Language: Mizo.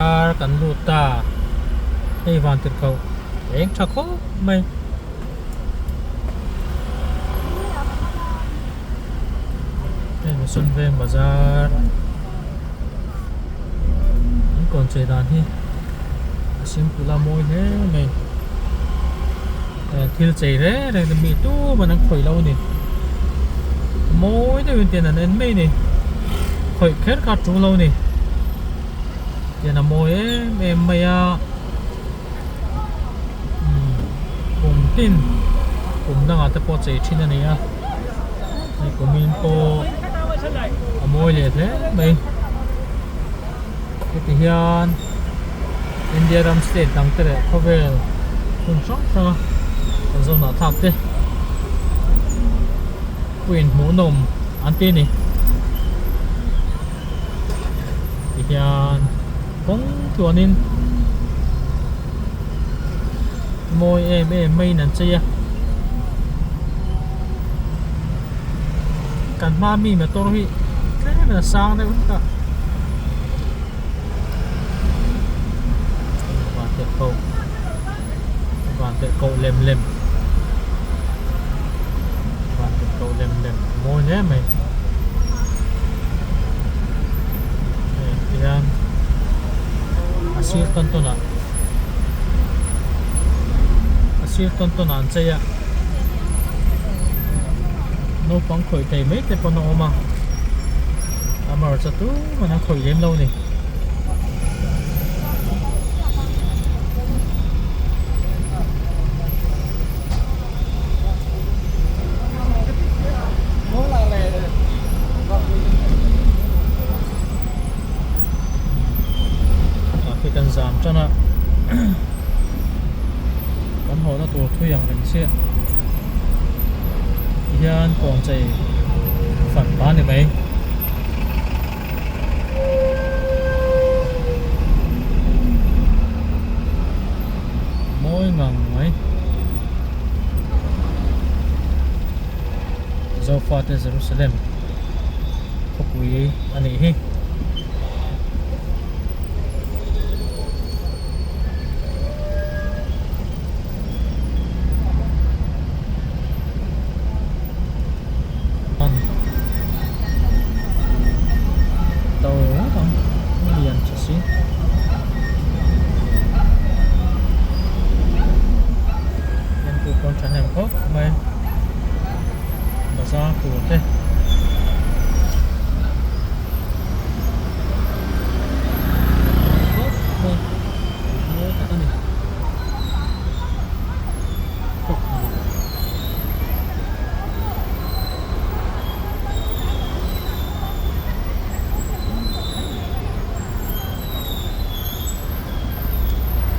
Car kan lut ta hei van tir ko eng tha khawp mai. Hei Mission Veng bazar an kawn chei dan hi a simple a mawi hle mai thil chei reng reng te mi tuman an khawih lo a ni mawi deuhin tian an en mai a ni khawih kher kha a tul lo a ni. Tian a mawi em em mai a umm kum tin kum dangah te pawh chei thin a ni a hei kumin pawh a mawi leh hle mai heti hian India ram state dang te leh khawvel hmun hrang hrang a kan zawnah thlak te puiin hmuhnawm an ti a ni. Tihian kawng tluanin mawi em em maiin an chei a kan hma mi motor hi tlem in a sang deuh hlek a van tirh koh van tirh koh lem lem van tirh koh lem lem mawi hle mai. Hei tihian a sir tawn tawn ah a sir tawn tawn ah an chei a naupang khawih thei mai te pawn a awm a amaherawhchu tuman an khawih lem lo a ni. Traffic an zam tan a kan haw na tur thui ang reng chiah tihian kawn chei fat ta ni mai. Mawi ngang mai. Zofate Jerusalem khawpui a nih hi.